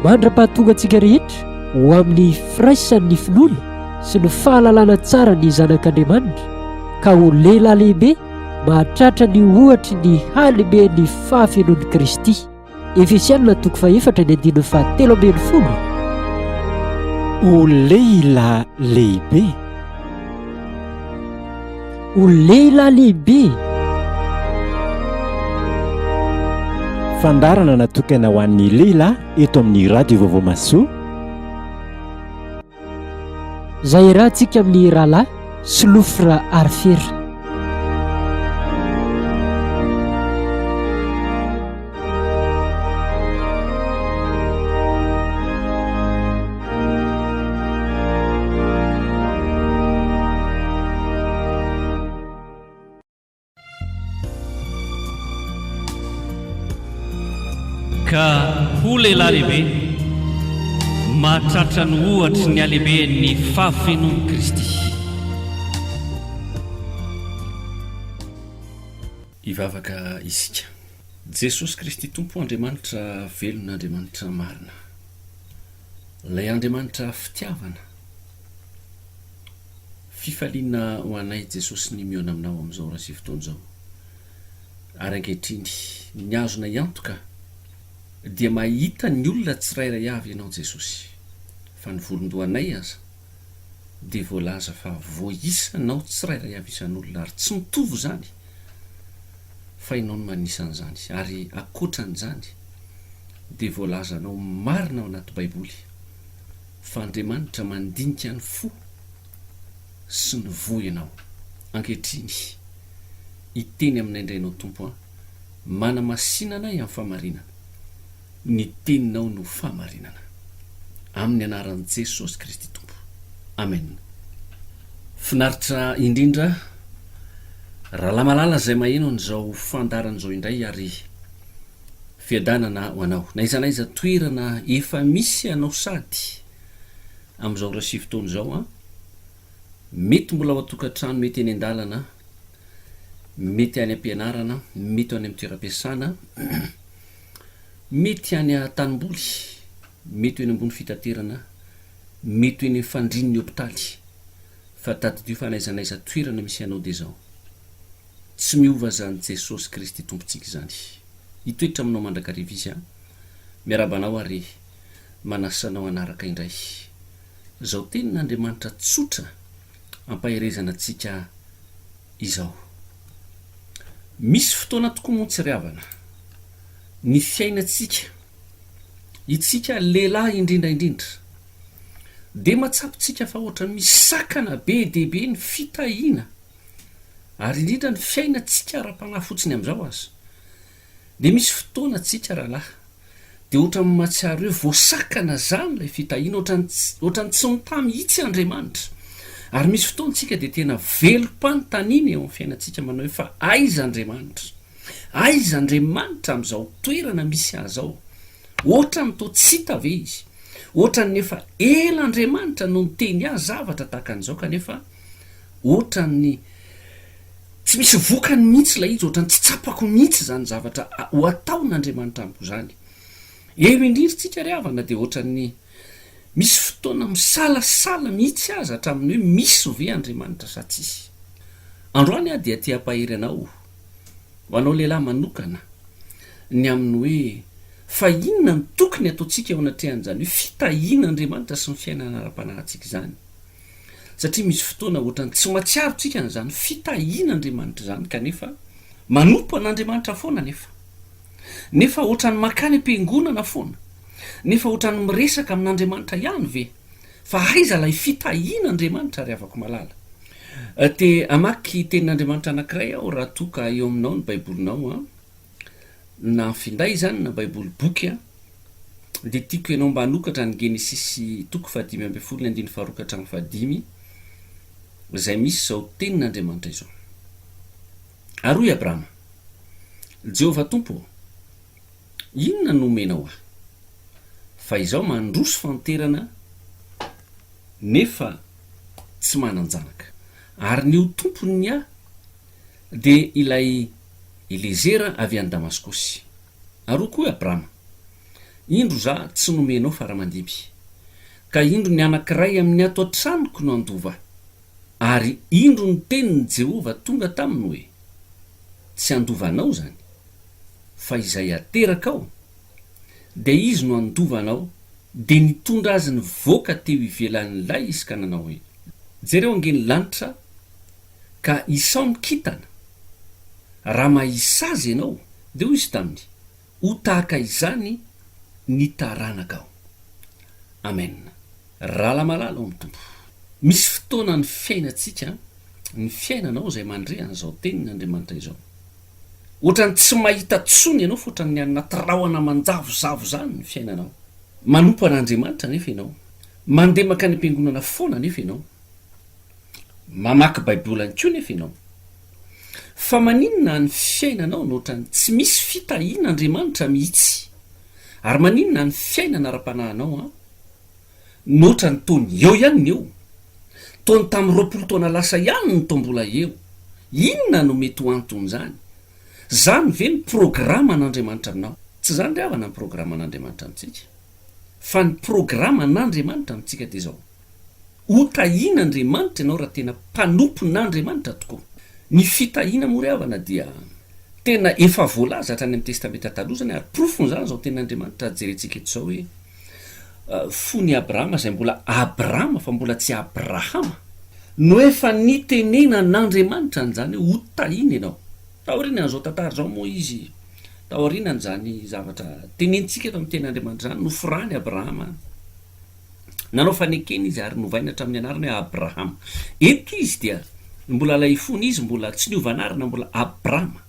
Mandra-pahatonga antsika rehetra ho amin'ny firaisan'ny finoana sy ny fahalalana tsara ny Zanak'Andriamanitra, ka ho lehilahy lehibe mahatratra ny ohatry ny halehiben'ny fahafenoan'i Kristy. Efesiana toko fahefatra ny andininy fahatelo 13. Ho lehilahy lehibe. Ho lehilahy lehibe. Fandaharana natokana ho an'ny lehilahy eto amin'ny Radio Vaovao Mahasoa. Izay iarahantsika amin'ny rahalahy Solofra Arifera. Ka ho lehilahy lehibe, mahatratra ny ohatry ny halehiben'ny fahafenoan'i Kristy. Hivavaka isika. Jesosy Kristy Tompo Andriamanitra velona Andriamanitra marina. Ilay Andriamanitra fitiavana. Fifaliana ho anay Jesosy ny mihaona aminao amin'izao ora sy fotoana izao. Ary ankehitriny, ny azonay antoka dia mahita ny olona tsirairay avy Ianao Jesosy. Fa ny volon-dohanay aza dia voalaza fa voaisanao tsirairay avy isan'olona ary tsy mitovy izany fa Ianao no manisa an'izany. Ary ankoatran'izany dia voalazanao marina ao anaty Baiboly fa Andriamanitra mandinika ny fo sy ny voa Ianao. Ankehitriny, hiteny aminay indray Ianao Tompo an, manamasina anay amin'ny fahamarinana. Ny Teninao no fahamarinana. Amin'ny anaran'i Jesosy Kristy Tompo. Amen. Finaritra indrindra Rahalahy malala izay maheno an'izao fandaharana izao indray ary Fiadanana ho anao. N'aiza n'aiza toerana efa misy anao sady amin'izao ora sy fotoana izao an, mety mbola ao an-tokantrano, mety eny an-dalana, mety any am-pianarana, mety any amin'ny toeram-piasana, mety any an-tanimboly, mety ho eny ambony fitaterana, mety ho eny amin'ny fandrian'ny hopitaly, fa tadidio fa n'aiza n'aiza toerana misy anao dia izao, tsy miova izany Jesosy Kristy Tompontsika izany. Hitoetra aminao mandrakariva Izy an! Miarahaba anao ary manasa anao hanaraka indray izao tenin'Andriamanitra tsotra ampaherezana antsika izao. Misy fotoana tokoa moa tsy ry havana ny fiainantsika, itsika lehilahy indrindra indrindra, dia matsapitsika fa ohatran'ny misakana be dia be ny fitahiana Ary indrindra ny fiainantsika ara-panahy fotsiny amin'izao aza, dia misy fotoana tsika rahalahy, dia ohatran'ny mahatsiaro hoe voasakana izany ilay fitahiana, ohatran'ny ohatran'ny tsy mitaha mihitsy Andriamanitra. Ary misy fotoana tsika dia tena velom-panontaniana eo amin'ny fiainantsika manao hoe fa aiza Andriamanitra? Aiza Andriamanitra amin'izao toerana misy ahy izao? Ohatran'ny toa tsy hita ve Izy? Ohatran'ny efa ela Andriamanitra no niteny ahy zavatra tahaka an'izao kanefa Ohatran'ny tsy misy vokany mihitsy ilay izy, ohatran'ny tsy tsapako mihitsy izany zavatra ho ataon'Andriamanitra amiko izany. Eo indrindra tsika ry havana dia ohatran'ny misy fotoana misalasala mihitsy aza hatramin'ny hoe misy ve Andriamanitra sa tsisy. Androany aho dia te hampahery anao, ho anao lehilahy manokana, ny amin'ny hoe fa inona no tokony hataontsika eo anatrehan'izany hoe fitahian'Andriamanitra sy ny fiainana ara-panahintsika izany. Satria misy fotoana ohatran'ny tsy matsiaro tsika an'izany fitahian'Andriamanitra izany kanefa manompo an'Andriamanitra foana nefa. Nefa ohatran'ny mankany am-piangonana foana. Nefa ohatran'ny miresaka amin'Andriamanitra ihany ve? Fa aiza ilay fitahian'Andriamanitra ry havako malala? Te hamaky tenin'Andriamanitra anankiray aho raha toa ka eo aminao ny baibolinao an. Na finday izany na baiboly boky an. Dia tiako ianao mba hanokatra ny Genesisy toko faha-15 ny andininy faharoa ka hatramin'ny fahadimy, izay misy izao tenin'Andriamanitra izao. Ary hoy Abrahama, Jehovah Tompo ô, inona no omenao ahy? Fa izaho mandroso fanterana nefa tsy manan-janaka. Ary ny ho tompon'ny ahy dia ilay Elezera avy any Damaskosy. Ary hoy koa i Abrama. Indro izaho tsy nomenao fara-mandimby, ka indro ny anankiray amin'ny ato an-tranoko no handova ahy. Ary indro ny tenin'i Jehovah tonga taminy hoe, Tsy handova anao izany, fa izay haterakao, dia izy no handova anao, dia nitondra azy nivoaka teo ivelan'ny lay izy ka nanao hoe, Jereo ange ny lanitra, ka isao ny kintana, raha mahisa azy ianao. Dia hoy izy taminy, Ho tahaka izany ny taranakao. Amen. Rahalahy malala ao amin'ny Tompo. Misy fotoana ny fiainantsika, ny fiainanao izay mandre an'izao tenin' Andriamanitra izao. Ohatran'ny tsy mahita tsony ianao fa ohatran'ny any anaty rahona manjavozavo izany ny fiainanao. Manompo an'Andriamanitra anefa ianao. Mandeha mankany am-piangonana foana anefa ianao. Mamaky Baiboly ihany koa nefa ianao. Fa maninona ny fiainanao no ohatran'ny tsy misy fitahian'Andriamanitra mihitsy? Ary maninona ny fiainana ara-panahinao an? No ohatran'ny toa ny eo ihany ny eo? Toa ny tamin'ny 20 taona lasa ihany no toa mbola eo? Inona no mety ho anton'izany? Zany ve ny programan'Andriamanitra aminao? Tsy izany ry havana ny programan'Andriamanitra amintsika. Fa ny programan'Andriamanitra amintsika dia izao. Ho tahian'Andriamanitra ianao raha tena mpanompon'Andriamanitra tokoa. Ny fitahiana moa ry havana dia tena efa voalaza hatrany amin'ny Testamenta Taloha izany ary porofon'izany izao tenin'Andriamanitra jerentsika eto izao hoe fony Abrahama izay mbola Abrama fa mbola tsy Abrahama no efa nitenenan'Andriamanitra an'izany hoe ho tahiana ianao. Taorian'izao tantara izao moa izy taorian'izany zavatra tenenintsika eto amin'ny tenin'Andriamanitra izany noforany Abrahama. Nanao fanekena izy ary novaina hatramin'ny anarany hoe Abrahama. Eto izy dia mbola ilay fony izy mbola tsy niova anarana, mbola Abrama.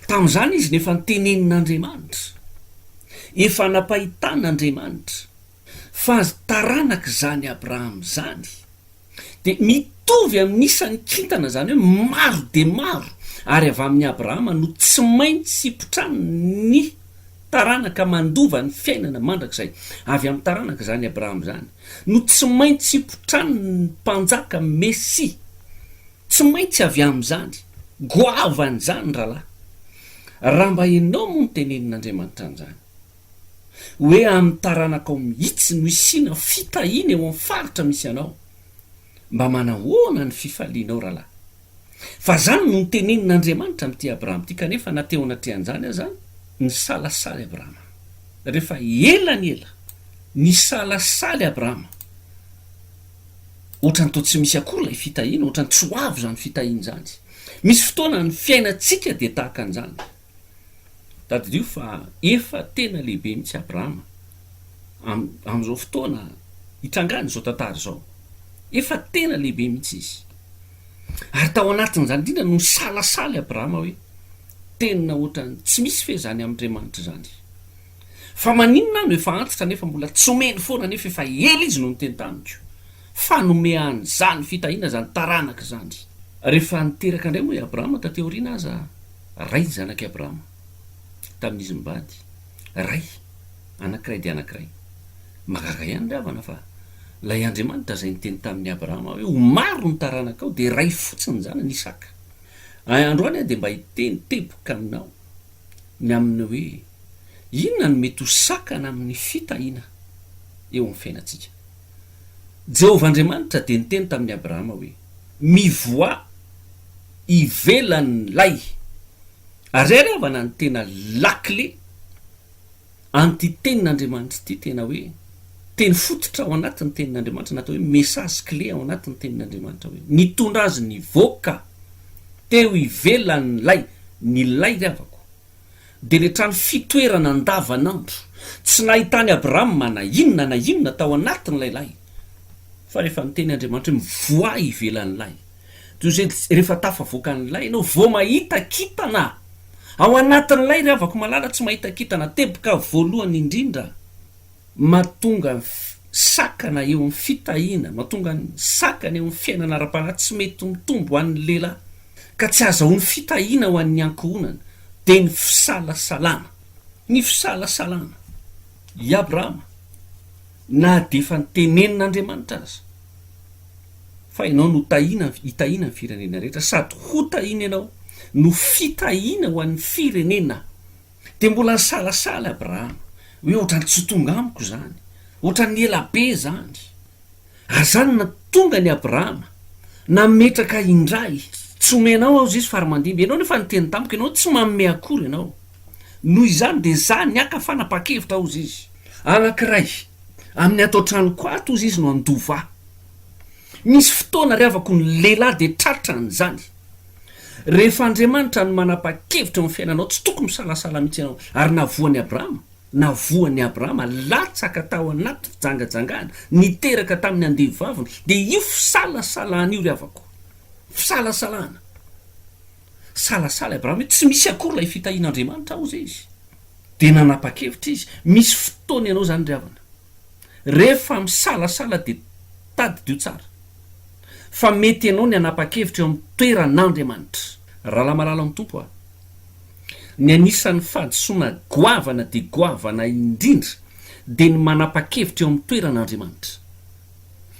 Tamin'izany izy no efa notenenin'Andriamanitra, efa nampahitan'Andriamanitra fa taranak'izany Abrahama izany. Dia mitovy amin'ny isan'ny kintana, izany hoe maro dia maro, ary avy amin'i Abrahama no tsy maintsy hipotrany ny taranaka mandova ny fiainana mandrakizay. Avy amin'ny taranaka izany Abrahama izany no tsy maintsy hipotrany ny mpanjaka Mesia. Tsy maintsy avy amin'izany. Goavana izany, rahalahy. Raha mba ianao moa no tenenin'Andriamanitra an'izany. Hoe amin'ny taranakao mihitsy no hisiana fitahiana eo amin'ny faritra misy anao. Mba manahoana ny fifalianao rahalahy? Fa zany no notenenin'Andriamanitra amin'ity Abrahama ity, kanefa na teo anatrehan'izany aza, nisalasala i Abrahama. Rehefa ela ny ela, nisalasala i Abrahama. Ohatran'ny toa tsy misy akory ilay fitahiana, ohatran'ny tsy ho avy izany fitahiana izany. Misy fotoana ny fiainantsika dia tahaka an'izany. Tadidio fa efa tena lehibe mihitsy Abrahama am, amin'izao fotoana itrangan'izao tantara izao. Efa tena lehibe mihitsy izy. Ary tao anatin'izany indrindra no nisalasala i Abrahama hoe, tena ohatran'ny tsy misy ve izany amin'Andriamanitra izany? Fa maninona aho no efa antitra nefa mbola tsy omeny foana nefa efa ela izy no niteny tamiko fa nomea an'izany fitahiana izany taranaka izany. Rehefa niteraka indray moa i Abrahama taty aoriana aza, Ray ny zanak'i Abrahama tamin'izy mivady, ray, anankiray dia anankiray. Mahagaga ihany ry havana fa ilay Andriamanitra izay niteny tamin'i Abrahama hoe ho maro ny taranakao dia ray fotsiny ny zanany, Isaka. Androany aho dia mba hiteny teboka aminao ny amin'ny hoe inona no mety ho sakana amin'ny fitahiana eo amin'ny fiainantsika. Jehovah Andriamanitra dia niteny tamin'i Abrahama hoe, Mivoaha ivelan'ny lay. Ary zay ry havana ny tena lakile an'ity tenin'Andriamanitra ity, tena hoe teny fototra ao anatin'ny tenin'Andriamanitra na atao hoe message clé ao anatin'ny tenin'Andriamanitra hoe nitondra azy nivoaka teo ivelan'ny lay, ny lay ry havako dia ilay trano fitoerana andavanandro, tsy nahitany Abrahama na inona na inona tao anatin'ilay lay, fa rehefa niteny Andriamanitra hoe mivoaha ivelan'ny lay, Toy izay rehefa tafavoaka ny lay ianao vao mahita kintana. Ao anatin'ny lay ry havako malala tsy mahita kintana. Teboka voalohany indrindra mahatonga ny sakana eo amin'ny fitahiana, mahatonga ny sakana eo amin'ny fiainana ara-panahy tsy mety mitombo ho an'ny lehilahy ka tsy azahoany fitahiana ho an'ny ankohonana dia ny fisalasalana. Ny fisalasalana. I Abrahama na dia efa notenenin'Andriamanitra aza fa ianao no tahiana hitahiana ny firenena rehetra sady ho tahiana ianao no fitahiana ho an'ny firenena. Dia mbola nisalasala Abrahama. Hoe ohatran'ny tsy tonga amiko izany. Ohatran'ny ela be izany. Ary izany no nahatonga an'i Abrahama nametraka indray, Tsy omenao aho Jeso farimandimby, ianao nefa niteny tamiko, ianao tsy manome akory ianao. Noho izany dia za niaka fanapahan-kevitra hozy izy. Anankiray amin'ny ato an-tranoko ato hozy izy no handova ahy. Misy fotoana ry havako ny lehilahy dia tratran'izany. Rehefa Andriamanitra no manapa-kevitra eo amin'ny fiainanao tsy tokony misalasala mihitsy ianao. Ary navoan'i Abrahama, navoan'i Abrahama latsaka tao anaty fijangajangana, niteraka tamin'ny andevovaviny, dia io fisalasalana io ry havako. Fisalasalana. Salasala i Abrahama hoe tsy misy akory ilay fitahian'Andriamanitra hozy izy. Dia nanapa-kevitra izy. Misy fotoana ianao izany ry havana. Rehefa misalasala dia tadidio tsara fa mety ianao ny hanapa-kevitra eo amin'ny toeran'Andriamanitra. Rahalahy malala ao amin'ny Tompo a! Ny anisan'ny fahadisoana goavana dia goavana indrindra dia ny manapa-kevitra eo amin'ny toeran'Andriamanitra.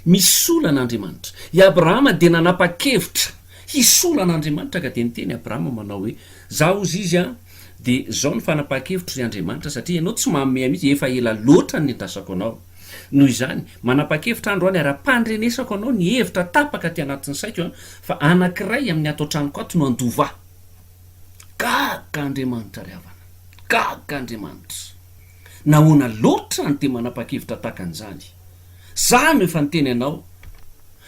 Misolo an'Andriamanitra. I Abrahama dia nanapa-kevitra hisolo an'Andriamanitra ka dia niteny Abrahama manao hoe, Za hozy izy an, dia zao ny fanapahan-kevitro ry Andriamanitra satria ianao tsy manome ahy mihitsy, efa ela loatra ny niandrasako anao. Noho izany, manapa-kevitra androany ary ampandrenesako anao ny hevitra tapaka aty anatin'ny saiko an, fa anankiray amin'ny ato an-tranoko ato no handova ahy. Gaga Andriamanitra ry havana. Gaga Andriamanitra. Nahoana loatra no dia manapa-kevitra tahaka an'izany? Za no efa niteny anao,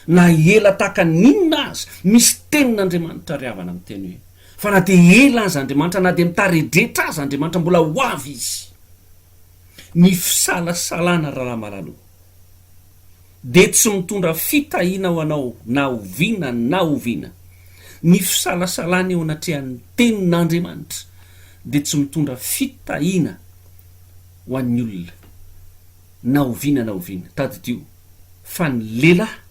na ela tahaka ny inona aza, misy tenin'Andriamanitra ry havana miteny hoe, fa na dia ela aza Andriamanitra, na dia mitaredretra aza Andriamanitra, mbola ho avy Izy. Ny fisalasalana rahalahy malala o, dia tsy mitondra fitahiana ho anao na oviana na oviana. Ny fisalasalana eo anatrehan'ny tenin'Andriamanitra dia tsy mitondra fitahiana ho an'ny olona. Na oviana na oviana. Tadidio fa ny lehilahy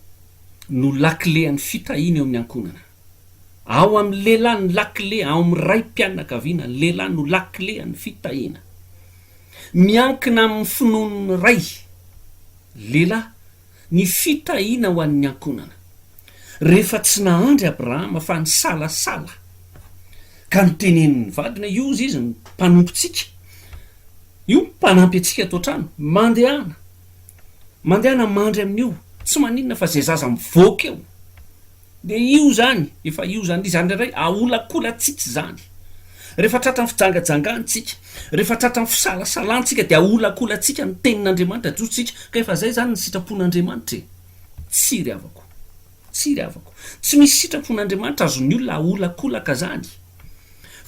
no lakilean'ny fitahiana eo amin'ny ankohonana. Ao amin'ny lehilahy ny lakile, ao amin'ny raim-pianakaviana, ny lehilahy no lakilean'ny fitahiana. Miankina amin'ny finoan'ny ray, lehilahy, ny fitahiana ho an'ny ankohonana. Rehefa tsy nahandry Abrahama fa nisalasala, ka notenenin'ny vadiny hoe, io hozy izy ny mpanompontsika, Io mpanampy antsika ato an-trano, mandehana, mandehana mandry amin'io, tsy maninona fa zay zaza mivoaka eo, de io zany, efa io zany, izany indraindray aholakolantsika izany, rehefa tratran'ny fijangajangantsika, rehefa tratran'ny fisalasalantsika de aholakolantsika ny tenin'Andriamanitra, ajotsika, ka efa zay zany ny sitrapon'Andriamanitra e, tsia ry havako, tsia ry havako, tsy misy sitrapon'Andriamanitra azon'ny olona aholakolaka zany,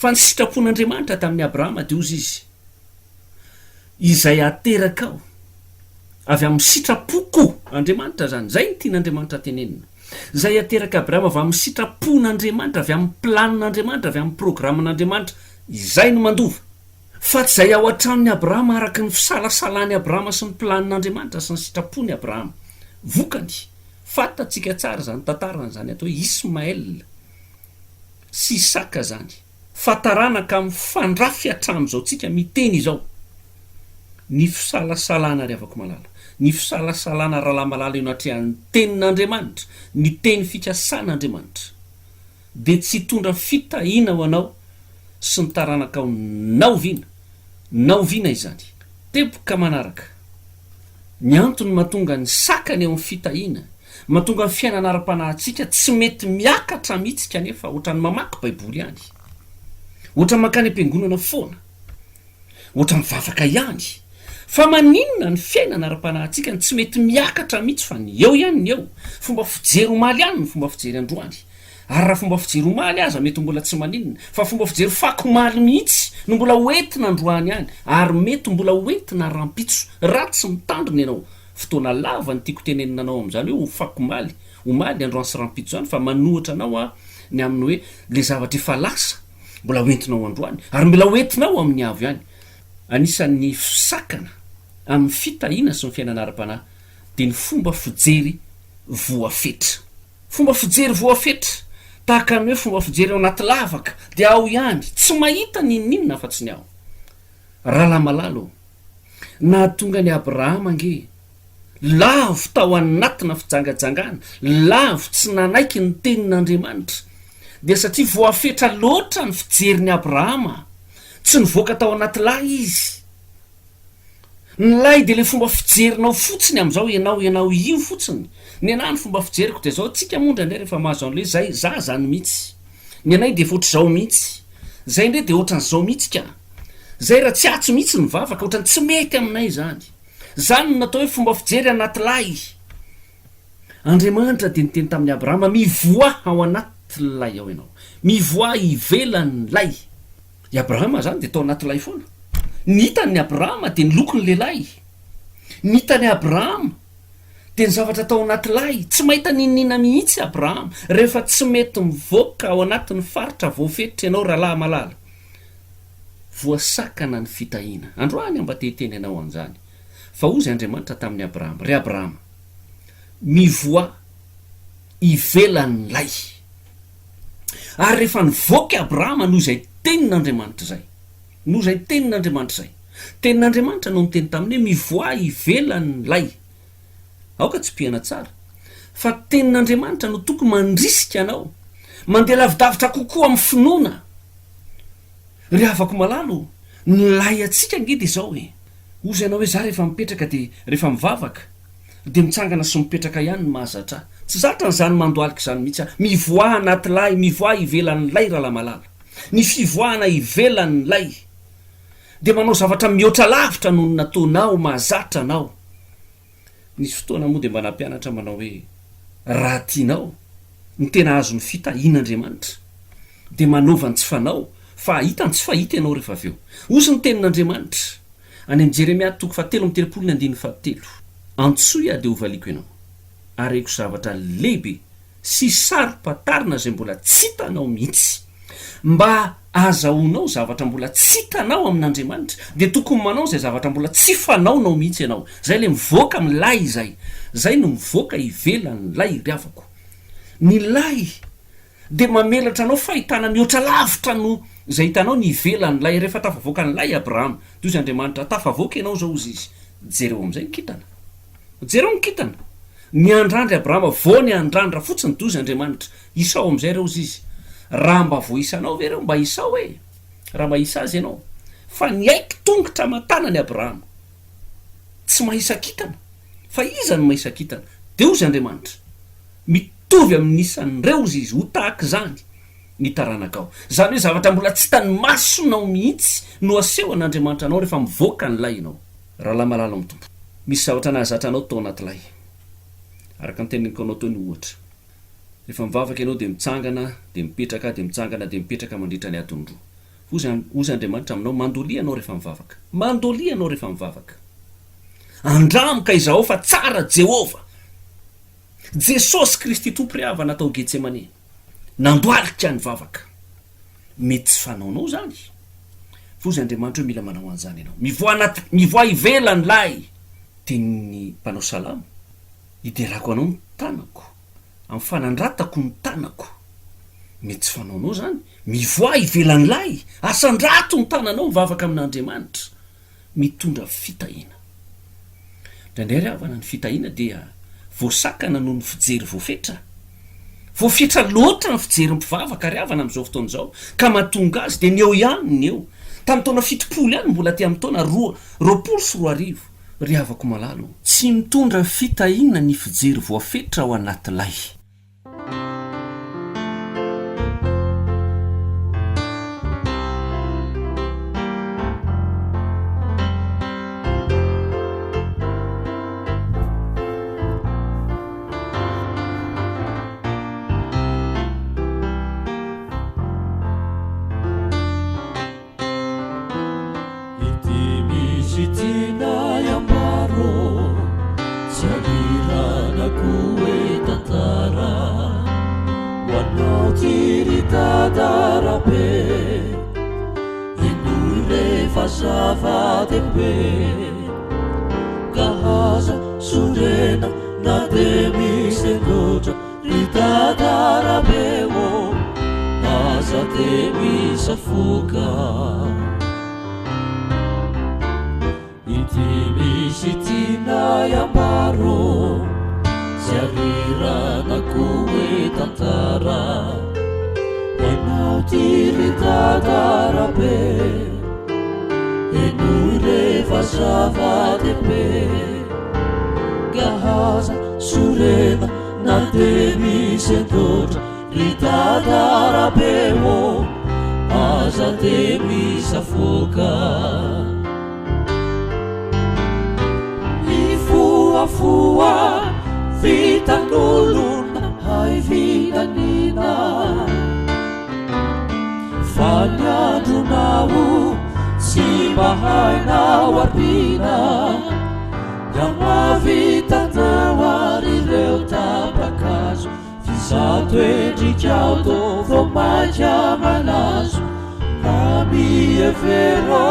fa ny sitrapon'Andriamanitra tamin'i Abrahama de hozy izy, Izay aterakao avy amin'ny sitrapoko, Andriamanitra izany, izay no tian'Andriamanitra tenenina. Izay aterak'i Abrahama avy amin'ny sitrapon'Andriamanitra, avy amin'ny planin'Andriamanitra, avy amin'ny programan'Andriamanitra, izay no mandova. Fa tsy izay ao an-tranon'i Abrahama araka ny fisalasalan'i Abrahama sy ny planin'Andriamanitra sy ny sitrapon'i Abrahama. Vokany, fantatsika tsara izany tantaran'izany atao hoe Ismaël sy Isaka izany. Fa taranaka mifandrafy hatramin'izao tsika miteny izao. Ny fisalasalana ry havako malala, ny fisalasalana rahalahy malala eo anatrehan'ny tenin'Andriamanitra, ny teny fikasan'Andriamanitra, dia tsy hitondra fitahiana ho anao sy ny taranakao na oviana na oviana izany. Teboka manaraka. Ny antony mahatonga ny sakana eo amin'ny fitahiana, mahatonga ny fiainana ara-panahintsika tsy mety miakatra mihitsy kanefa ohatran'ny mamaky Baiboly ihany, ohatran'ny mankany am-piangonana foana, ohatran'ny mivavaka ihany, fa maninona ny fiainana ara-panahintsika no tsy mety miakatra mihitsy fa ny eo ihany ny eo, fomba fijery omaly ihany ny fomba fijery androany. Ary raha fomba fijery omaly aza mety mbola tsy maninona, fa fomba fijery fako omaly mihitsy no mbola ho entina androany ihany, ary mety mbola ho entina rahampitso, raha tsy mitandrina ianao. Fotoana lava ny tiako tenenina anao amin'izany hoe ho fako omaly, omaly, androany sy rahampitso izany, fa manohitra anao aho ny amin'ny hoe le zavatra efa lasa mbola ho entinao androany, ary mbola ho entinao amin'ny avy ihany. Anisan'ny fisakana amin'ny fitahiana sy ny fiainana ara-panahy dia ny fomba fijery voafetra. Fomba fijery voafetra, tahaka ny hoe fomba fijery ao anaty lavaka, dia ao ihany, tsy mahita n'inon'inona afa-tsy ny ao. Rahalahy malala ô, nahatonga an'i Abrahama ange lavo tao anatina fijangajangana, lavo tsy nanaiky ny tenin'Andriamanitra, dia satria voafetra loatra ny fijerin'i Abrahama, tsy nivoaka tao anaty lahy izy. Ny lay dia ilay fomba fijerinao fotsiny amin'izao, ianao, ianao io fotsiny. Ny anah ny fomba fijeriko dia zao, tsika moa indraindray rehefa mahazo an'ilay hoe zay, za zany mihitsy. Ny anay dia efa ohatr'izao mihitsy. Zay indray dia ohatran'izao mihitsy ka. Zay raha tsy atsy mihitsy ny vavaka, ohatran'ny tsy mety aminay izany. Zany no natao hoe fomba fijery anaty lay. Andriamanitra dia niteny tamin'i Abrahama, mivoaha ao anaty lay ao ianao. Mivoaha ivelan'ny lay. I Abrahama izany dia tao anaty lay foana. Ny hitan'i Abrahama dia ny lokon'ny lehilahy. Ny hitan'i Abrahama dia ny zavatra tao anaty lay. Tsy mahita n'inon'inona mihitsy Abrahama rehefa tsy mety mivoaka ao anatin'ny faritra voafetra ianao rahalahy malala. Voasakana ny fitahiana. Androany aho mba te hiteny anao an'izany. Fa hozy Andriamanitra tamin'i Abrahama, Ry Abrahama, mivoaha ivelan'ny lay. Ary rehefa nivoaka i Abrahama noho izay tenin'Andriamanitra izay, noho izay tenin'Andriamanitra izay, tenin'Andriamanitra no niteny taminy hoe mivoaha ivelan'ny lay. Aoka tsipihana tsara fa tenin'Andriamanitra no tokony mandrisika anao mandeha lavidavitra kokoa amin'ny finoana. Ry havako malala ô, ny lay antsika ange dia izao e, hozy ianao hoe za rehefa mipetraka dia rehefa mivavaka, Dia mitsangana sy mipetraka ihany ny mahazatra ahy. Tsy zatra an'izany mandohalika izany mihitsy aho. Mivoaha anaty lay, mivoaha ivelan'ny lay Ralamalala. Ny fivoahana ivelan'ny lay dia manao zavatra mihoatra lavitra noho ny nataonao mahazatra anao. Nisy fotoana moa dia mba nampianatra manao hoe raha tianao ny tena hahazo ny fitahian'Andriamanitra dia manaova ny tsy fanao fa hahita ny tsy fahita ianao rehefa avy eo. Hozy ny tenin'Andriamanitra. Any amin'i Jeremia toko fahatelo amby 30 ny andininy fahatelo, Antsoy aho dia hovaliako ianao, ary reko zavatra lehibe sy saro-pantarina izay mbola tsy hitanao mihitsy. Mba ahazahoanao zavatra mbola tsy hitanao amin'Andriamanitra, dia tokony manao izay zavatra mbola tsy fanaonao mihitsy ianao. Izay ilay mivoaka amin'ny lay izay. Izay no mivoaka ivelan'ny lay ry havako. Ny lay dia mamelatra anao fahitana mihoatra lavitra noho izay hitanao ny ivelan'ny lay. Rehefa tafavoaka ny lay Abrahama, dia hoy Andriamanitra, Tafavoaka ianao izao, hozy Izy. Jereo amin'izay ny kintana. Jereo ny kintana. Niandrandra i Abrahama, vao niandrandra fotsiny, dia hozy Andriamanitra, Isao amin'izay ireo, hozy Izy. Raha mba voaisanao ve ireo? Mba isao e! Raha mahisa azy ianao. Fa niaiky tongotra aman-tanana i Abrahama. Tsy mahisa kintana. Fa iza no mahisa kintana? Dia hozy Andriamanitra. Mitovy amin'ny isan'ireo izy izy, ho tahaka izany ny taranakao. Izany hoe zavatra mbola tsy hitan'ny masonao mihitsy no asehon'Andriamanitra anao rehefa mivoaka ny lay ianao. Rahalahy malala ao amin'ny Tompo, misy zavatra nahazatra anao tao anaty lay. Araka ny teneniko anao teo ny ohatra. Rehefa mivavaka ianao dia mitsangana, dia mipetraka, dia mitsangana, dia mipetraka mandritra ny adiny roa. Hozy, hozy Andriamanitra aminao, mandolia ianao rehefa mivavaka. Mandolia ianao rehefa mivavaka. Andramo ka izahao fa tsara Jehovah. Jesosy Kristy Tompo ry havana tao Getsemane nandohalika nivavaka. Mety tsy fanaonao izany. Fa hozy Andriamanitra hoe mila manao an'izany ianao. Mivoaha anaty, mivoaha ivelany lay. Tenin'ny mpanao salamo, hiderako anao ny tanako, amin'ny fanandratako ny tanako. Mety tsy fanaonao izany. Mivoaha ivelany lay, asandrato ny tananao mivavaka amin'Andriamanitra. mitondra fitahiana. Indraindray ry havana ny fitahiana dia voasakana noho ny fijery voafetra. Voafetra loatra ny fijerin'ny mpivavaka ry havana amin'izao fotoana izao ka mahatonga azy dia ny eo ihany ny eo. Tamin'ny taona 70 ihany mbola aty amin'ny taona 2022 ry havako malala o. Tsy mitondra fitahiana ny fijery voafetra ao anaty lay. Ity misy tianay ambara ô, tsy alirana koa hoe tantara ho anao ty ry Dada Rabe, henoy re fa zava-dehibe ka aza sorena na dia misy loatra Ry Dada Rabe ô, aza dia misafoaka. Ity misy tianay ambara ô, tsy arirana koa hoe tantara. Ho anao ty ry Dada Rabe, henoy re fa. efa zava-dehibe Ka aza sorena na dia misy andoatra Ry Dada Rabe ô, aza dia misafoaka Mifohafoha vitan'olona hay vinanina Fa ny andronao tsy mba hainao ariana Ka mahavitanao ary ireo tapa-kazo F'izato endrikao toa vao mainka malazo Mba mihevero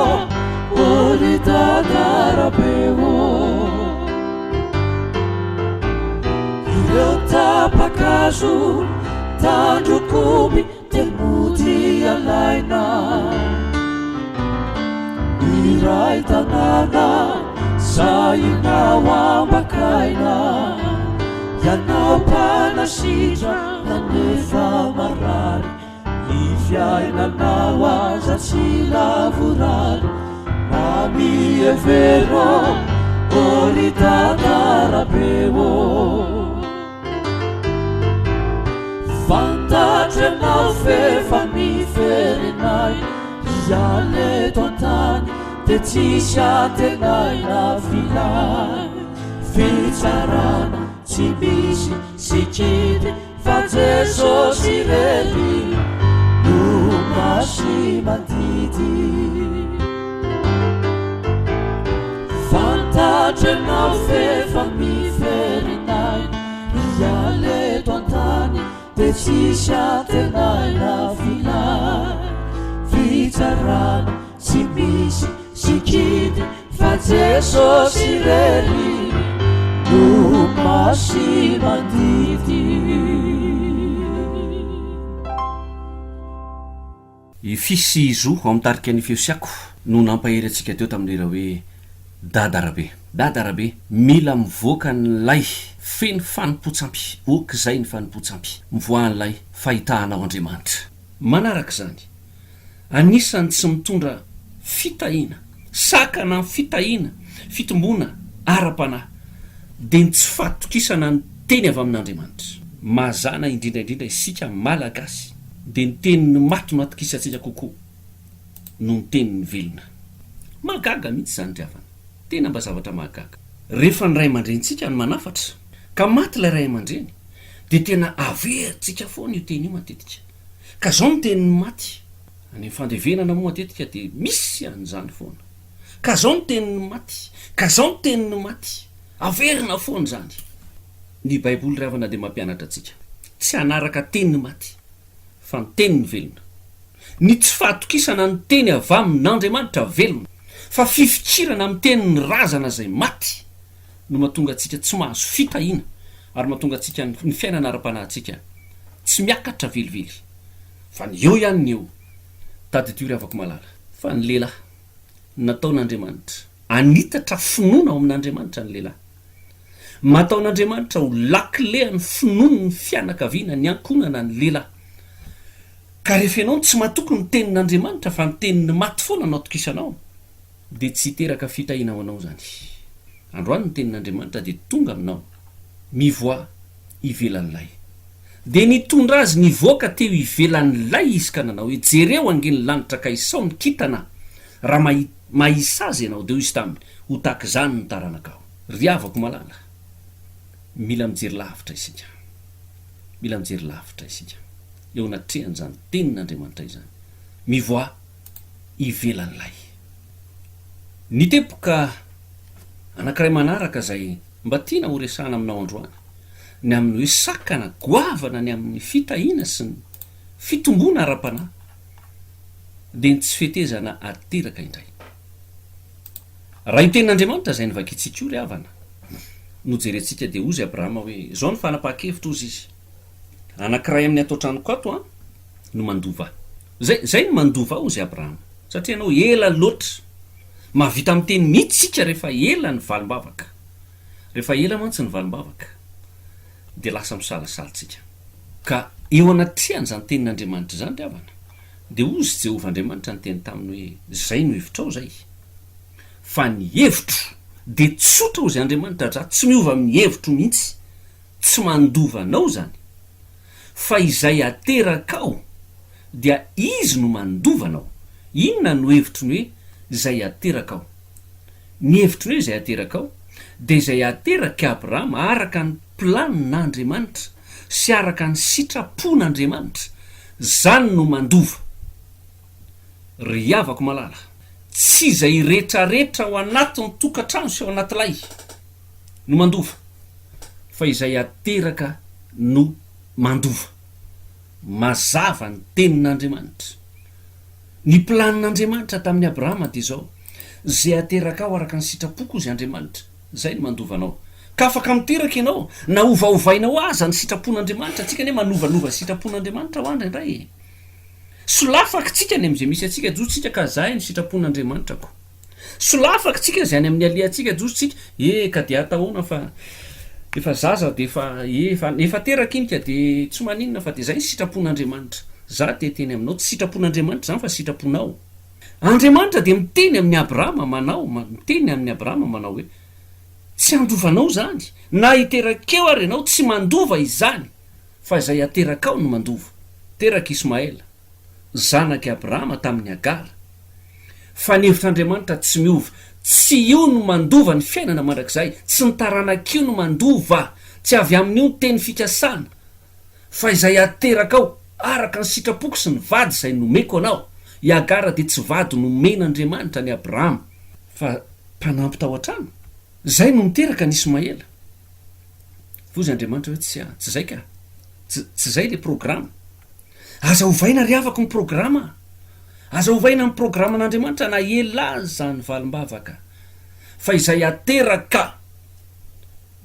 ô ry Dada Rabe ô Ireo tapa-kazo tandrok'omby dia mody alaina Iray tanàna sahinao ambakaina Ianao mpanasitrana nefa marary Ny fiainanao aza tsy lavorary Mba mihevero ô ry Dada Rabe ô Fantatro ianao f'efa miferinaina Hiala eto an-tany dia tsisy antenaina Filana fitsarana tsy misy sikidy Fa Jesosy irery no masi-mandidy Fantatro ianao f'efa miferinaina Hiala eto an-tany dia tsisy antenaina Filana fitsarana tsy misy sikidy Fa Jesosy irery no masi-mandidy. I Fy sy i Zo ao amin'ny tarika Ny Feo sy Ako no nampahery antsika teo tamin'ny hira hoe Dada Rabe. Dada Rabe, mila mivoaka ny lay feno fanompoan-tsampy, ok izay ny fanompoan-tsampy, mivoaha ny lay fahitahanao Andriamanitra. Manaraka izany, anisan'ny tsy mitondra fitahiana, sakana amin'ny fitahiana, fitomboana ara-panahy, dia ny tsy fahatokisana ny teny avy amin'Andriamanitra. Mazàna indrindra indrindra isika Malagasy dia ny tenin'ny maty no atokisantsika kokoa noho ny tenin'ny velona. Mahagaga mihitsy izany ry havana. Tena mba zavatra mahagaga. Rehefa ny ray aman-drenintsika no manafatra, ka maty ilay ray aman-dreny, dia tena averintsika foana io teny io matetika. Ka zao ny tenin'ny maty, any amin'ny fandevenana moa matetika dia misy an'izany foana. Ka zao ny tenin'ny maty, ka zao ny tenin'ny maty. Averina foana izany. Ny Baiboly ry havana dia mampianatra antsika tsy hanaraka tenin'ny maty fa ny tenin'ny velona. Ny tsy fahatokisana ny teny avy amin'Andriamanitra velona fa fifikirana amin'ny tenin'ny razana izay maty no mahatonga antsika tsy mahazo fitahiana ary mahatonga antsika ny fiainana ara-panahintsika tsy miakatra velively fa ny eo ihany ny eo. Tadidio ry havako malala fa ny lehilahy nataon'Andriamanitra hanitatra finoana ao amin'Andriamanitra ny lehilahy. Mataon'Andriamanitra ho lakilean'ny finoan'ny fianakaviana, ny ankohonana, ny lehilahy. Ka rehefa ianao no tsy matoky ny tenin'Andriamanitra fa ny tenin'ny maty foana no atokisanao, dia tsy hiteraka fitahiana ho anao izany. Androany ny tenin'Andriamanitra dia tonga aminao, mivoaha ivelan'ny lay. Dia nitondra azy nivoaka teo ivelan'ny lay izy ka nanao hoe, Jereo ange ny lanitra ka isao ny kintana, raha mahisa azy ianao. Dia hoy izy taminy, Ho tahaka izany ny taranakao. Ry havako malala, mila mijery lavitra isika. Mila mijery lavitra isika eo anatrehan'izany Tenin'Andriamanitra izany. Mivoaha ivelan'ilay. Ny teboka anankiray manaraka izay mba tiana horesahana aminao androany, ny amin'ny hoe sakana goavana ny amin'ny fitahiana sy ny fitomboana ara-panahy, dia ny tsy fetezana ateraka indray. Raha io tenin'Andriamanitra izay novakintsika io ry havana no jerentsika dia hozy Abrahama hoe, izao ny fanapahan-kevitra hozy izy, anankiray amin'ny ato an-tranoko ato an, no mandova ahy. Izay, izay no mandova ahy hozy Abrahama, satria ianao ela loatra. Mahavita miteny mihitsy isika rehefa ela ny valim-bavaka. Rehefa ela mantsy ny valim-bavaka dia lasa misalasala tsika. Ka eo anatrehan'izany tenin'Andriamanitra izany ry havana, Dia hozy Jehovah Andriamanitra niteny taminy hoe, Izay no hevitrao izay. Fa ny hevitro dia tsotra hozy Andriamanitra za tsy miova amin'ny hevitro mihitsy, tsy mandova anao izany, fa izay aterakao dia izy no mandova anao. Inona no hevitry ny hoe izay aterakao? Ny hevitry ny hoe izay aterakao dia izay aterak'i Abrahama araka ny planin'Andriamanitra sy araka ny sitrapon'Andriamanitra, izany no mandova. Ry havako malala, tsy izay retraretra ao anatin'ny tokantrano sy ao anaty lay no mandova, fa izay ateraka no mandova. Mazava ny tenin'Andriamanitra. Ny planin'Andriamanitra tamin'i Abrahama dia izao, Izay aterakao araka ny sitrapoko, hozy Andriamanitra, izay no mandova anao. Ka afaka miteraka ianao, na ovaovainao aza ny sitrapon'Andriamanitra, antsika anie manovanova sitrapon'Andriamanitra hoa indraindray e! Solafaka tsika any amin'izay misy antsika, joso tsika ka zay ny sitrapon'Andriamanitra ko. Solafaka tsika izay any amin'ny alehantsika, joso tsika, e ka dia atahoana fa efa zaza dia efa e efa efa teraka iny ka dia tsy maninona fa dia zay ny sitrapon'Andriamanitra. Za te hiteny aminao, tsy sitrapon'Andriamanitra izany fa sitraponao. Andriamanitra dia miteny amin'i Abrahama manao, miteny amin'i Abrahama manao hoe, tsy handovanao izany, na hiterak'eo ary ianao, tsy mandova izany. Fa izay aterakao no mandova. Teraka Ismaela, zanak'i Abrahama tamin'i Hagara. Fa ny hevitr'Andriamanitra tsy miova. Tsy io no mandova ny fiainana mandrakizay, tsy ny taranak'io no mandova, tsy avy amin'io ny teny fikasana, fa izay aterakao araka ny sitrapoko sy ny vady izay nomeko anao. I Hagara dia tsy vady nomen'Andriamanitra an'i Abrahama, fa mpanampy tao an-trano. Izay no niteraka an'i Ismaela. Hozy Andriamanitra hoe tsia, tsy zay ka, tsy, tsy zay le programa. Aza ovaina ry havako ny programa a! Aza ovaina ny programan'Andriamanitra na ela aza ny valim-bavaka. Fa izay ateraka,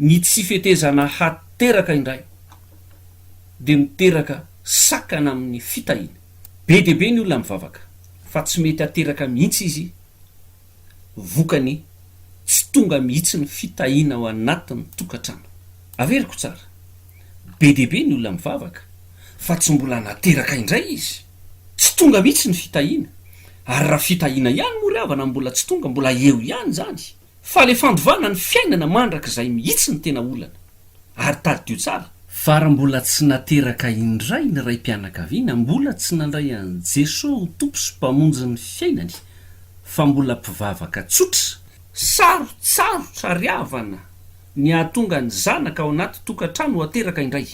ny tsy fetezana hateraka indray dia miteraka sakana amin'ny fitahiana. Be dia be ny olona mivavaka fa tsy mety ateraka mihitsy izy Vokany, tsy tonga mihitsy ny fitahiana ao anatin'ny tokantrano. Averiko tsara, be dia be ny olona mivavaka, fa tsy mbola nateraka indray izy. Tsy tonga mihitsy ny fitahiana. Ary raha fitahiana ihany moa ry havana mbola tsy tonga, mbola eo ihany izany. Fa le fandovana ny fiainana mandrakizay mihitsy no tena olana. Ary tadidio tsara. Fa raha mbola tsy nateraka indray ny raim-pianakaviana, mbola tsy nandray an'i Jesoa ho Tompo sy Mpamonjy ny fiainany, fa mbola mpivavaka tsotra, sarotsarotra ry havana ny hahatonga ny zanaka ao anaty tokantrano ho ateraka indray.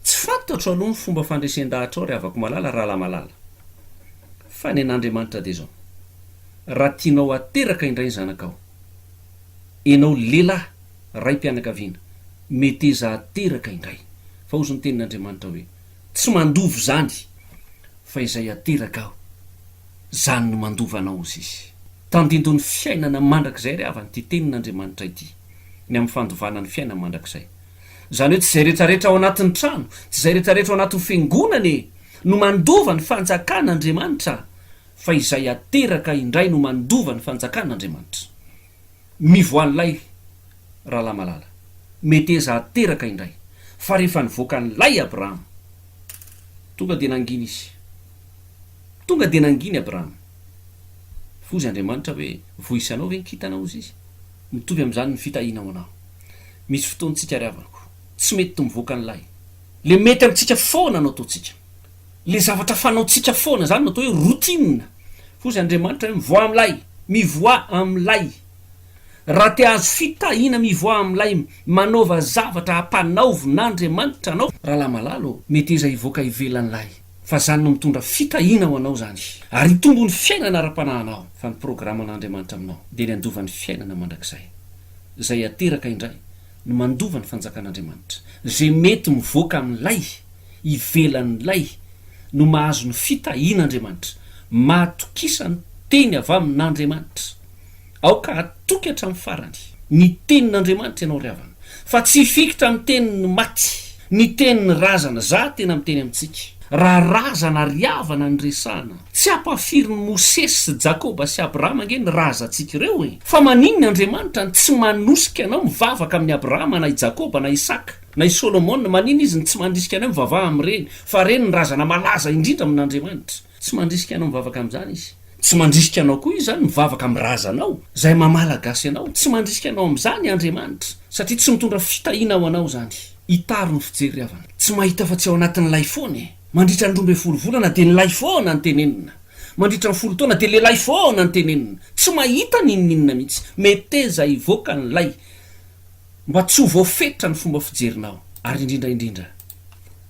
Tsy fantatro aloha ny fomba fandresen-dahatrao ry havako malala, rahalahy malala, fa ny an'Andriamanitra dia izao, raha tianao hateraka indray ny zanakao, enao lehilahy, raim-pianakaviana, meteza hateraka indray, fa hozy ny tenin'Andriamanitra hoe, tsy mandova izany fa izay ateraka aho. Zany no mandova anao hozy izy. Tandindon'ny fiainana mandrakizay ry havana ity tenin'Andriamanitra ity, ny amin'ny fandovana ny fiainana mandrakizay. Izany hoe tsy izay retraretra ao anatin'ny trano, tsy izay retraretra ao anatin'ny fiangonana e, no mandova ny fanjakan'Andriamanitra, fa izay ateraka indray no mandova ny fanjakan'Andriamanitra. Mivoan'ilay rahalahy malala, meteza ateraka indray, fa rehefa nivoaka an'ilay Abrahama, tonga dia nangina izy. Tonga dia nangina i Abrahama. Hozy Andriamanitra hoe, Voisanao ve ny kintana? Hozy Izy. Mitovy amin'izany ny fitahiana ho anao. Misy fotoantsika ry havako, tsy mety to mivoaka ny lay. Le mety amintsika foana no ataontsika. Le zavatra fanaontsika foana, zany no atao hoe routine. Hozy Andriamanitra hoe, Mivoaha amin'ilay! Mivoaha amin'ilay! Raha te hahazo fitahiana mivoaha amin'ilay manaova zavatra ampanaovin'Andriamanitra anao. Rahalahy malala ô, meteza hivoaka ivelan'ilay. Fa zany no mitondra fitahiana ho anao zany, ary hitombo ny fiainana ara-panahinao, fa ny programan'Andriamanitra aminao dia ny handova ny fiainana mandrakizay. Izay ateraka indray no mandova ny fanjakan'Andriamanitra. Izay mety mivoaka amin'ilay, ivelan'ilay, no mahazo ny fitahian'Andriamanitra. Mahatokisa ny teny avy amin'Andriamanitra. Aoka hatoky hatramin'ny farany ny tenin'Andriamanitra ianao ry havana, fa tsy hifikitra amin'ny tenin'ny maty, ny tenin'ny razana, za tena miteny amintsika, raha razana ry havana no resahana, tsy ampafirin'i Mosesy sy Jakoba sy Abrahama ange ny razantsika ireo e! Fa maninona Andriamanitra no tsy manosika anao mivavaka amin'i Abrahama na i Jakoba na Isaka na i Solomona, maninona izy no tsy mandrisika anao mivavaha amin'ireny, fa ireny ny razana malaza indrindra amin'Andriamanitra, tsy mandrisika anao mivavaka amin'izany izy. Tsy mandrisika anao koa Izy izany mivavaka amin'ny razanao, izay maha Malagasy anao. Tsy mandrisika anao amin'izany Andriamanitra, satria tsy mitondra fitahiana ho anao izany. Hitaro ny fijery ry havana. Tsy mahita afa-tsy ao anatin'ny lay foana e! Mandritra ny 12 volana dia ny lay foana no tenenina. Mandritra ny folo taona dia le lay foana no tenenina. Tsy mahita n'inon'inona mihitsy. Meteza hivoaka ny lay. Mba tsy ho voafetra ny fomba fijerinao. Ary indrindra indrindra,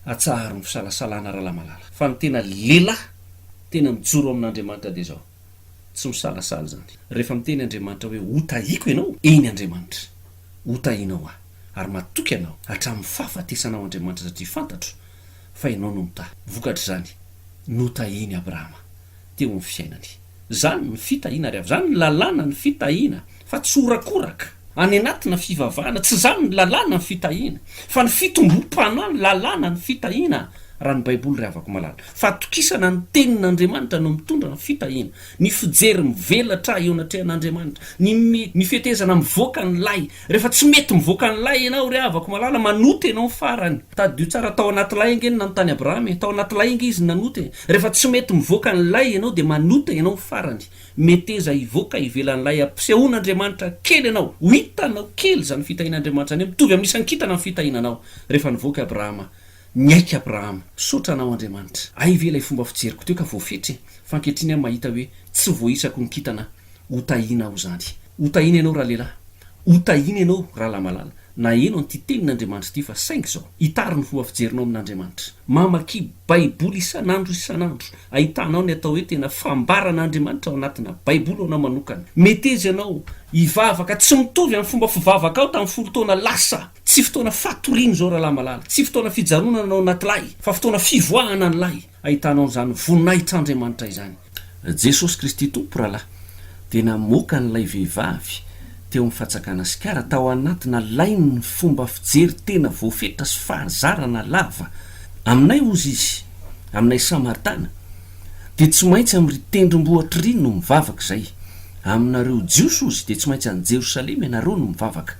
atsaharo ny fisalasalana Ralamalala. Fa ny tena lehilahy tena mijoro amin'Andriamanitra dia izao, tsy misalasala izany. Rehefa miteny Andriamanitra hoe hotahiako ianao, eny Andriamanitra, hotahianao aho. Ary matoky anao hatramin'ny fahafatesanao Andriamanitra satria fantatro fa ianao no mitahy. Vokatr'izany, notahian'i Abrahama teo amin'ny fiainany. Izany ny fitahiana ary avy izany ny lalàna ny fitahiana fa tsy horakoraka any anatina fivavahana, tsy izany ny lalàna ny fitahiana fa ny fitomboam-panahy ny lalàna ny fitahiana raha ny baiboly ry havako malala. Fatokisana ny tenin'Andriamanitra no mitondra ny fitahiana, ny fijery mivelatra eo anatrehan'Andriamanitra, ny ny fetezana mivoaka ny lay, rehefa tsy mety mivoaka ny lay ianao ry havako malala manota ianao farany, tadidio tsara tao anaty lay ange no nanontany Abrahama e, tao anaty lay ange izy nanota e. Rehefa tsy mety mivoaka ny lay ianao dia manota ianao farany. Meteza hivoaka ivelan'ny lay ampisehoan'Andriamanitra kely ianao. Ho hitanao kely izany fitahian'Andriamanitra izany. Mitovy amin'ny isan-kintana ny fitahiana anao. Rehefa nivoaka i Abrahama, niaiky Abrahama. Misaotra anao Andriamanitra. Hay ve ilay fomba fijeriko teo ka voafetra e! Fa ankehitriny aho mahita hoe tsy voaisako ny kintana Ho tahiana aho izany. Ho tahiana ianao ralehilahy. Ho tahiana ianao ralamalala. Naheno an'ity tenin'Andriamanitra ity fa saingy izao, hitary ny fomba fijerinao amin'Andriamanitra. Mamakia Baiboly isan'andro isan'andro, ahitanao ny atao hoe tena fambaran'Andriamanitra ao anatina Baiboly ho anao manokana. Meteza ianao hivavaka tsy mitovy amin'ny fomba fivavakao tamin'ny folo taona lasa. Tsy fotoana fatoriana izao rahalahy malala, tsy fotoana fijanonana ao anaty lay, fa fotoana fivoahana ny lay, ahitanao an'izany voninahitr'Andriamanitra izany. Jesosy Kristy Tompo rahalahy dia namoaka an'ilay vehivavy teo amin'ny fatsakana sigara tao anatina lain'ny fomba fijery tena voafetra sy fahazarana lava. Aminay hozy izy, aminay Samaritana, dia tsy maintsy amin'ry tendrombohitra ry no mivavaka izay. Aminareo Jiosy hozy dia tsy maintsy any Jerosalema ianareo no mivavaka.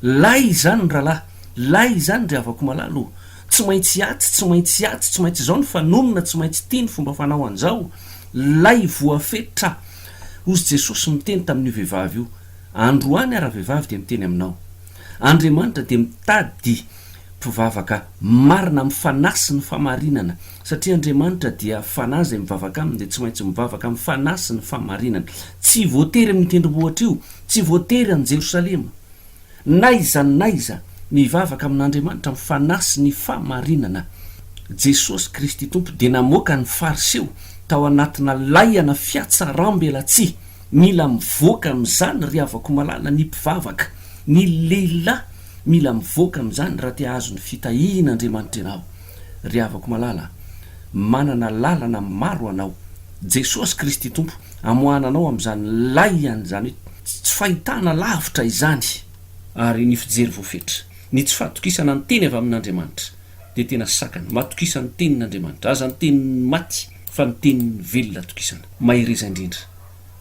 Lay izany rahalahy, lay izany ry havako malala o! Tsy maintsy atsy, tsy maintsy atsy, tsy maintsy izao ny fanonona, tsy maintsy ity ny fomba fanao an'izao. Lay voafetra. Hozy Jesosy miteny tamin'io vehivavy io, Androany aho ravehivavy dia miteny aminao. Andriamanitra dia mitady mpivavaka marina amin'ny fanahy sy ny famarinana. Satria Andriamanitra dia fanahy izay mivavaka aminy dia tsy maintsy mivavaka amin'ny fanahy sy ny famarinana. Tsy voatery amin'io tendrombohitra io, tsy voatery any Jerosalema. N'aiza n'aiza, mivavaka amin'Andriamanitra amin'ny fanahy sy ny fahamarinana. Jesosy Kristy Tompo dia namoaka ny Fariseo tao anatina laihana fiatsaram-belatsihy. Mila mivoaka amin'izany ry havako malala ny mpivavaka, ny lehilahy mila mivoaka amin'izany raha te hahazo ny fitahian'Andriamanitra ianao. Ry havako malala, manana lalana maro anao. Jesosy Kristy Tompo amoahana anao amin'izany laihana izany hoe tsy fahitana lavitra izany, ary ny fijery voafetra, ny tsy fahatokisana ny teny avy amin'Andriamanitra dia tena sakana, matokisa ny tenin'Andriamanitra, aza ny tenin'ny maty fa ny tenin'ny velona atokisana, mahereza indrindra,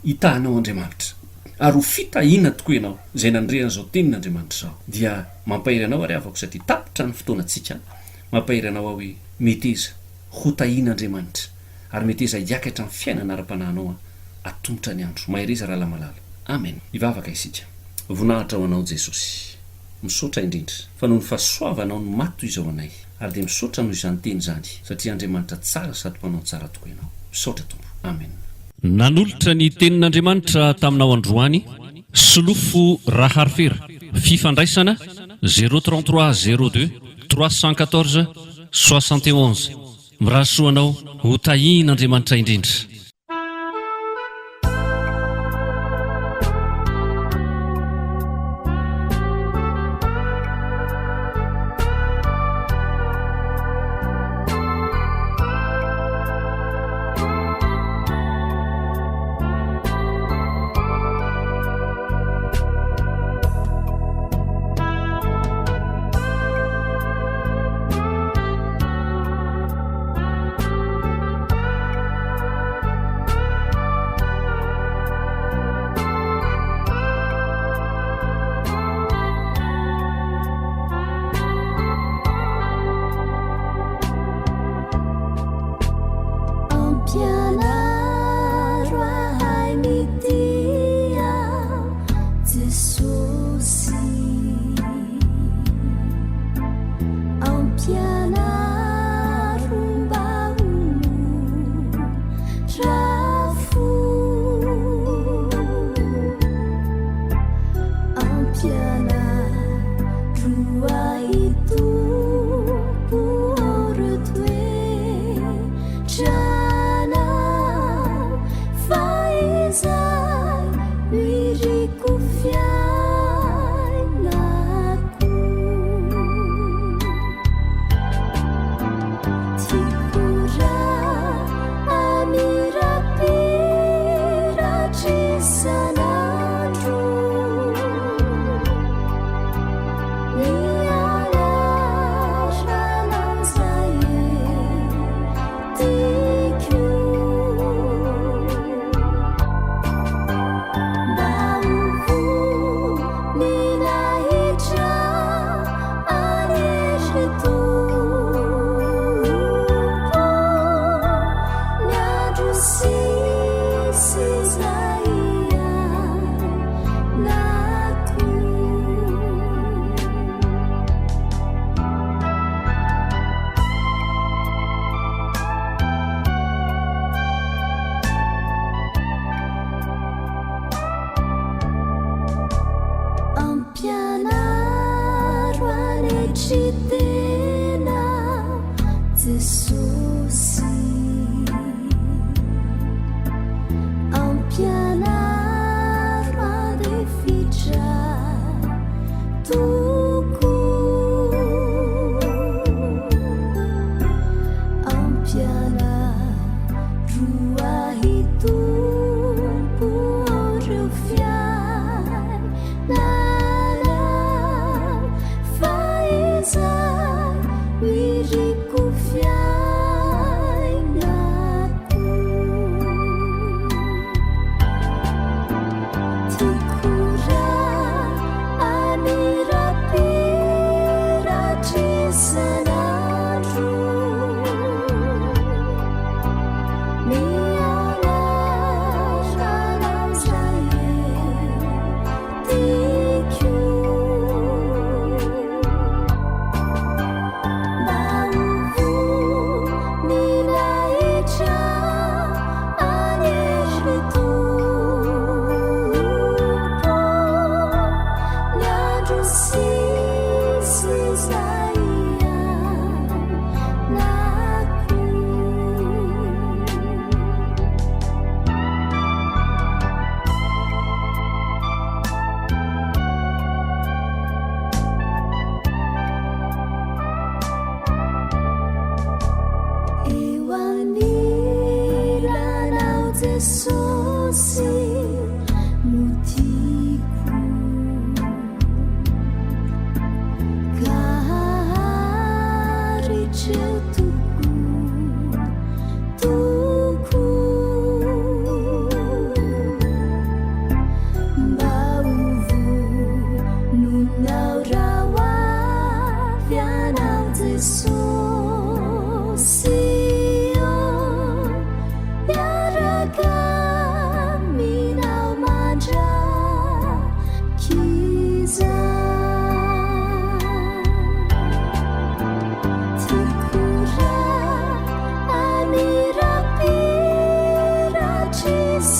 hitahanao Andriamanitra, ary ho fitahiana tokoa ianao izay nandre an'izao tenin'Andriamanitra izao, dia mampahery anao ary havako satria tapitra ny fotoanantsika, mampahery anao aho hoe meteza ho tahian'Andriamanitra. ary meteza hiakatra amin'ny fiainana ara-panahinao an, atomotra ny andro. Mahereza rahalahy malala. Amen. Hivavaka isika. Voninahitra ho Anao Jesosy. Misaotra indrindra fa noho ny fahasoavanao no maty toy izao anay. Ary dia misaotra noho izany teny izany satria Andriamanitra tsara sady mpanao ny tsara tokoa Ianao. Misaotra Tompo. Amen. Nanolotra ny Tenin'Andriamanitra taminao androany, Solofo Raharifera, fifandraisana, zéro 33 02 314 71. Mirary soa anao ho tahian'Andriamanitra indrindra.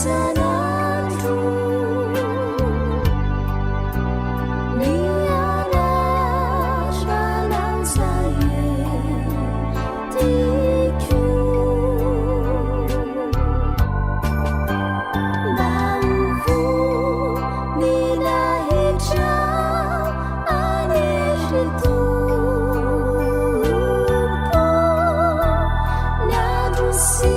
isan'andro. Ny anaranao izay tiako. Mba ho voninahitra any ry Tompo ny andro sy.